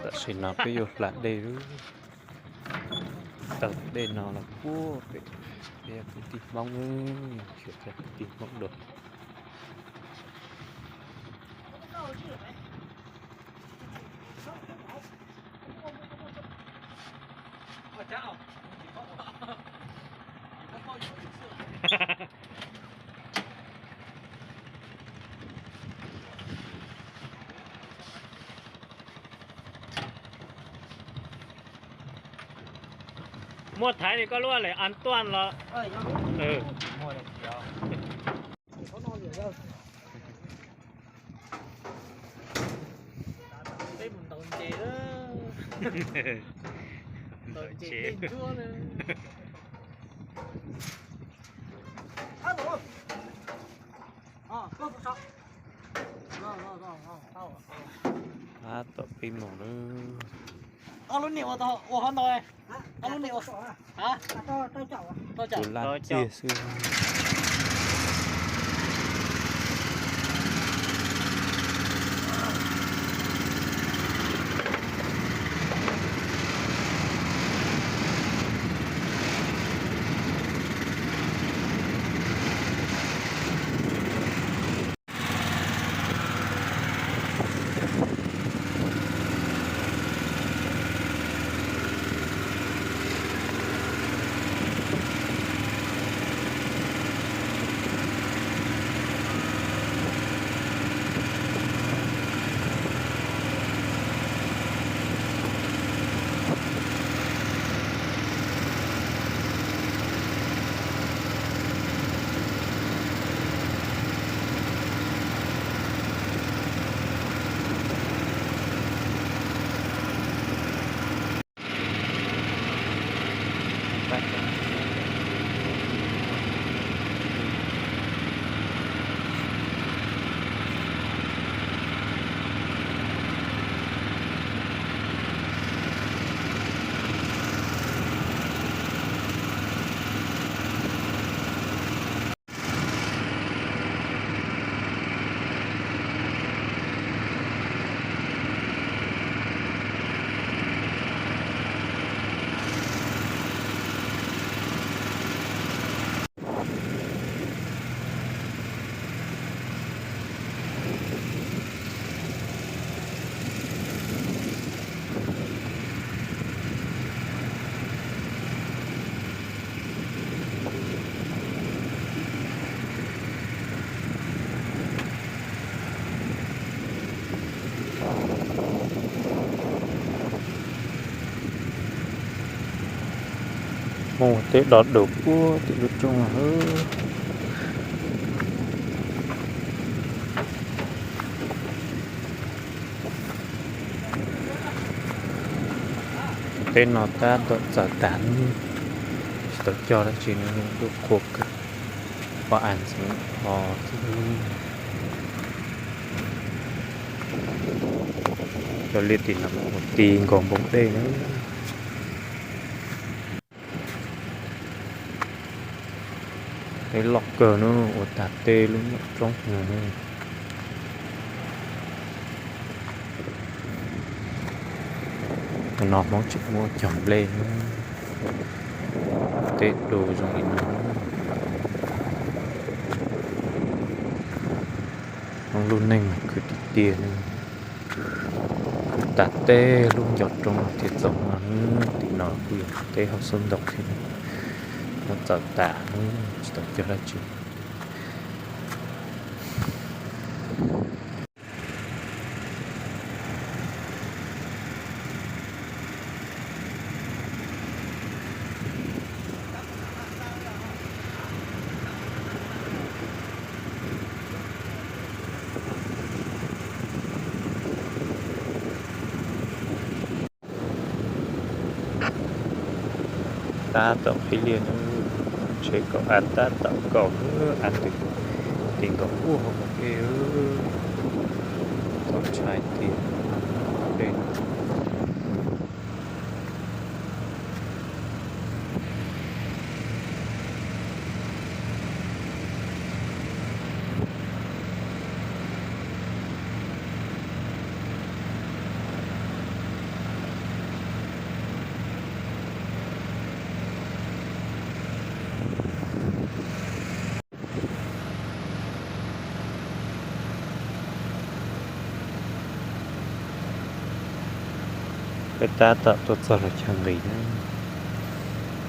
Tam sim no peb yuav hla dej lawm. Taug dej no los puag pem, peb kwv tij Hmoob, xyuas cov kwv tij Hmoob dua. Muaj thaiv li koj lub lem an tuaj los. Peb mus ntaus ntses, ntaus ntses tej ntsuab na. Tab tom peb mus lawm. Ob lub niam ua tau ua qhov ntau. Ob lub niam ua, tus laj ciaj xwb. Muaj tej do dum puag tim lub roob no. Teb no tab tom txawm tas, tsis tau cog dab tsi, ntuj qhuav kawg, pom as ntxeev ho xwb. Cov liaj tim no ua ti nkaus npoo dej na. Teb loj kawg na, ua tag tej lub nyuam roob no. Tus no Hmoob tseem muab cog nplej, teb du zoo li no. Hmoob lub neej mas khwv tiag tiag. Tag tej lub ncov roob no thiaj txaus no. Tim no kuj yog teb hauv xub ntaus thiab, muab txawm tas, tsis tau cog dab tsi. Tab tom qhib liaj na, tsheb kaum av tab tom kaum, av ntws ti nkaus puag hauv ntej, txaus ntshai tiag. Peb tab tom tuaj txog lub chaw nqis na,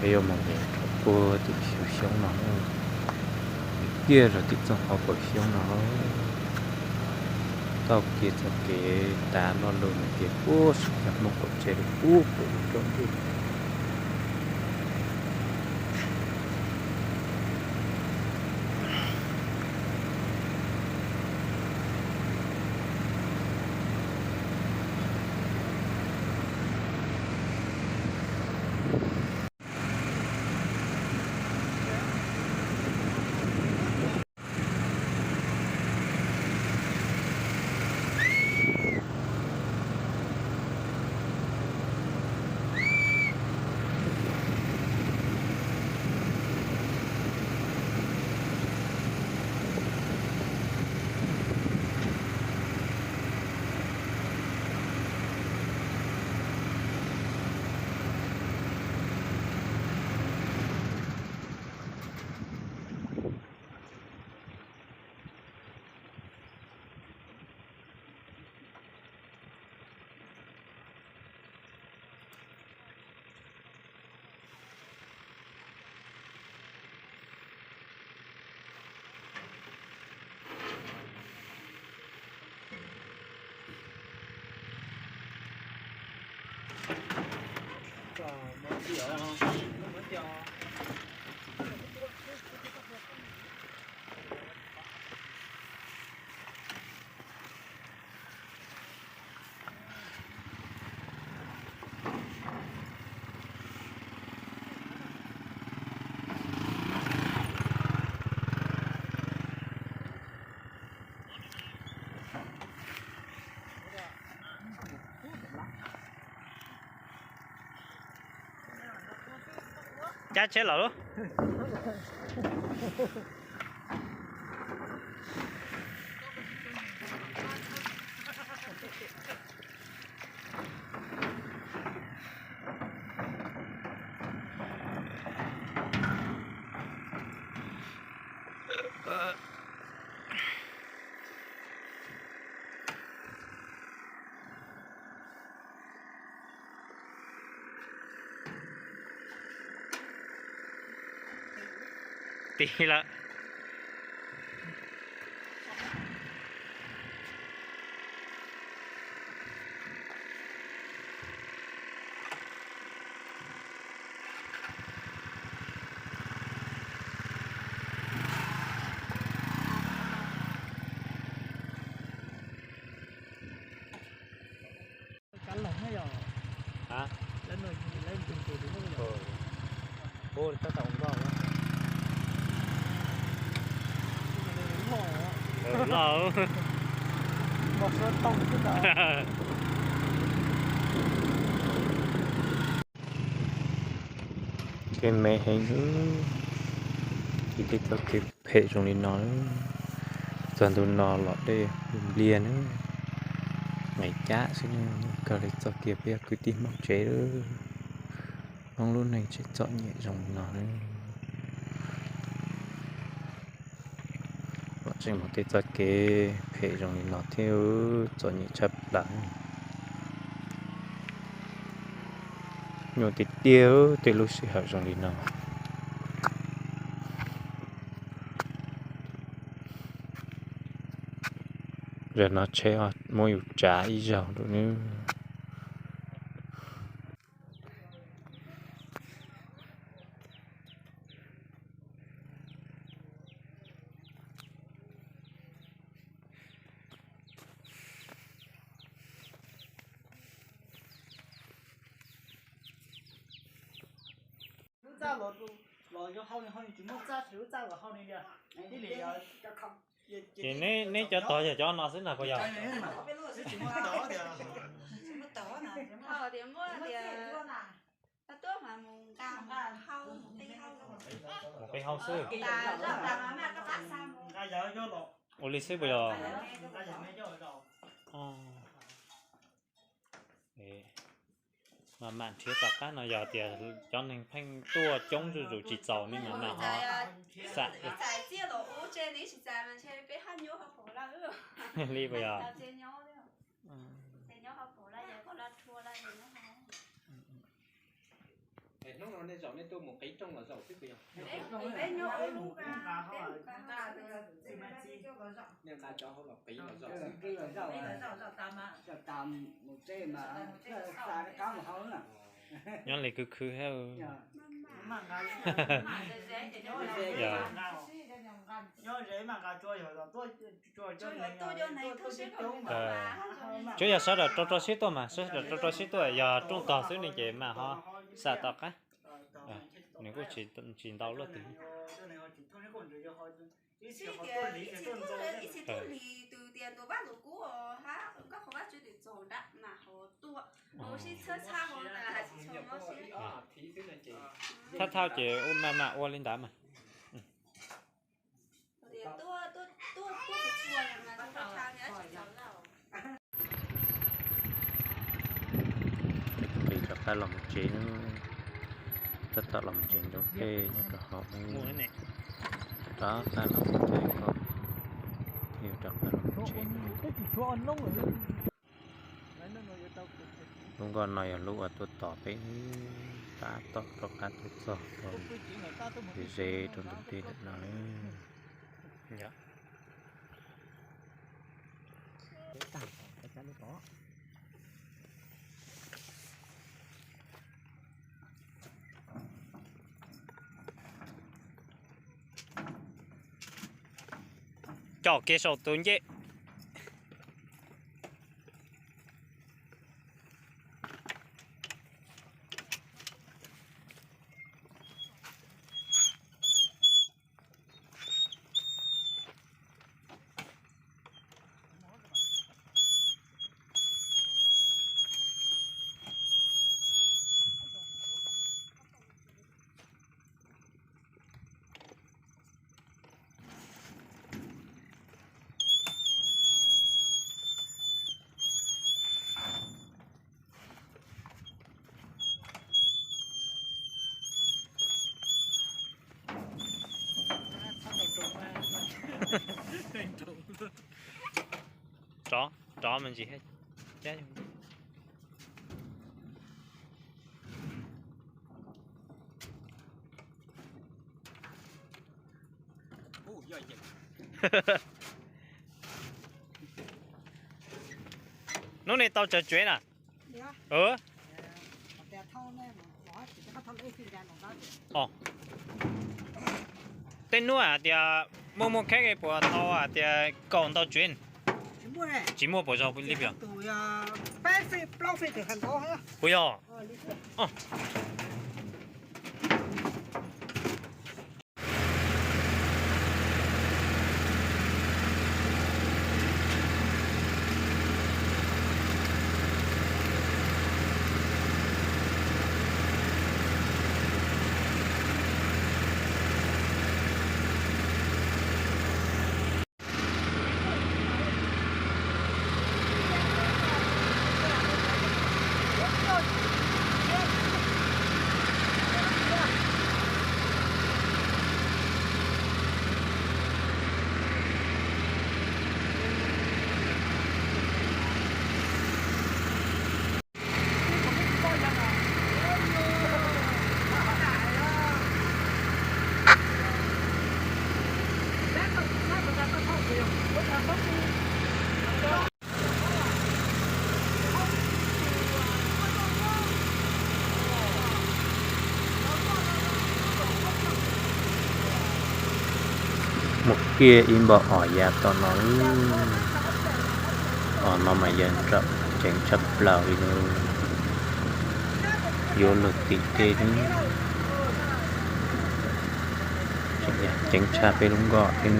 peb yuav mus nqis rau puag tim xyoo xyoob no, nqis kiag rau tim txoj qhov kaum xyoob no. Taug kiag txoj kev tav lo lus mus kiag puag saum cov Hmoob qaum tsev puag pem lub roob. Cab tsheb los lub. Tig lawm. Tab tom nkoj loj. Kev me heev, ib teg txoj kev phem zoo li no. Txog ntu no los dej npliag na, nqaim cab xwb, kawg li txoj kev peb yog kwv tij Hmoob tsev, Hmoob lub neej tseem txom nyem zoo li no. Los tseem mus tej txoj kev phem zoo li no thiab, txom nyem tshaj plaws. Nyuaj tiag tiag tej lub sij hawm zoo li no. Zaum no tsheb muab yus tsav ib zaug lawm nawb. Lub txaj los, los yog hau ni, hau ni tsis muaj txaj, lub txaj los hau ni tiag. Ib li, ces neb cov tog yog cov no xwb na puas yog? Tsis muaj tog tiag. Mus qe hau xwb. Ua li xwb puas yog? Mam mam nrhiav tom qab no, yog tias cov neeg pheej tuaj coob zuj zus tsis txaus ne mam mam ho xam li puas yog? Hnub no nej zaum nej tuaj mus qiv rooj los zaum xwb puas yog? Nej nqa cov hauv los qiv los zaum xwb. Nyob li khwv khwv thiab. Tsuas yog sawv daws rau rau siab tuaj mas, sawv daws rau rau siab tuaj, yog rooj tog xwb ne ces mas ho xam tau qab. Nws kuj tsis ntau luaj twg. Ib txhia tuaj lig tus tias ntuas Vaj Lug Kub hab koj qhov Vaj Tswv Twm txaug nrad mas ho tuaj, ua sib txhawb txhab hauv na, hais tsis tshua mob siab. Thab thab ces ua maj mam ua li ntawd mas. Ces rov qab los mus tsev, tab tom los mus tsev ntsoov dej nyob rau hauv, rov qab los mus tsev ko, yog rov qab los mus tsev. Lub nkoj no yog lub uas tuaj tos peb, tab tom rov qab tuaj txog rau ze rau ntug dej ntawm no. Coj kiag saum tus ncej. Rov, rov me ntsis thiab. Hnub no tau tsawg tsev na? Tej hnub hais tias muaj muaj kheej puas tau hais tias kaum ntau tsev? Tsis muaj puas zog li pes? Puas yog? Mus kiag ib npau os ya tom no, os no mas yog nram ceev tshaj plaws li, yuav luag tim tej, ceev tshaj peb lub nkoj thiab.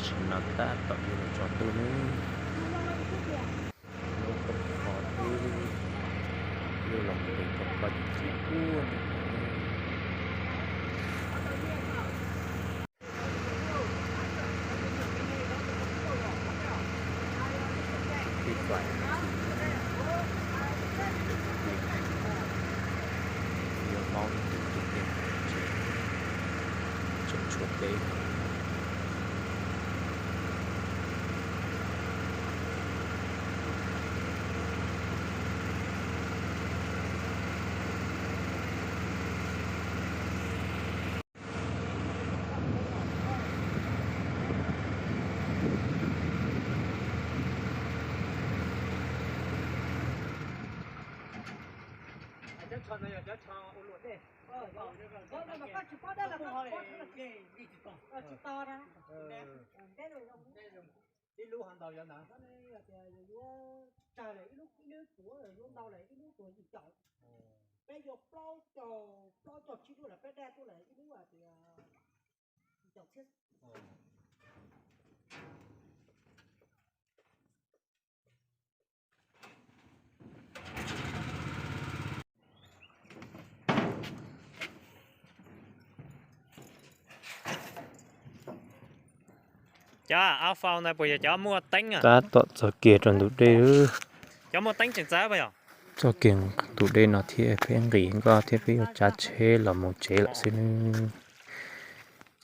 Tam sim no tab tom yuav los txog ntua lub, lub roob kho thiab, yuav los mus rau roob kho ces txiv puag ntawm no. Peb fais, yuav maub tus tub teg tseem tshuav teb. Ib lub hov ntau yuav ntau? Tsawg lawm, ib lub, ib lub tuav yuav ntau lawm, ib lub tuav yim caum. Peb yuav plaub caug, plaub caug tsib lub lawm, peb daj tuaj lawm ib lub hais tias yim caum txhiab. Cov ab fau ntawd puas yog cov muaj teeb? Tab tom txog kiag rau ntug dej. Cov muaj teeb tseem txawv puas yog? Txog kiag ntug dej no thiab peb nqis nkoj thiab peb yuav tsav tsheb los mus tsev lawm xwb nawb.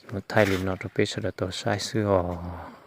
Ces muab thaij li no rau peb sawv daws tau saib xwb os.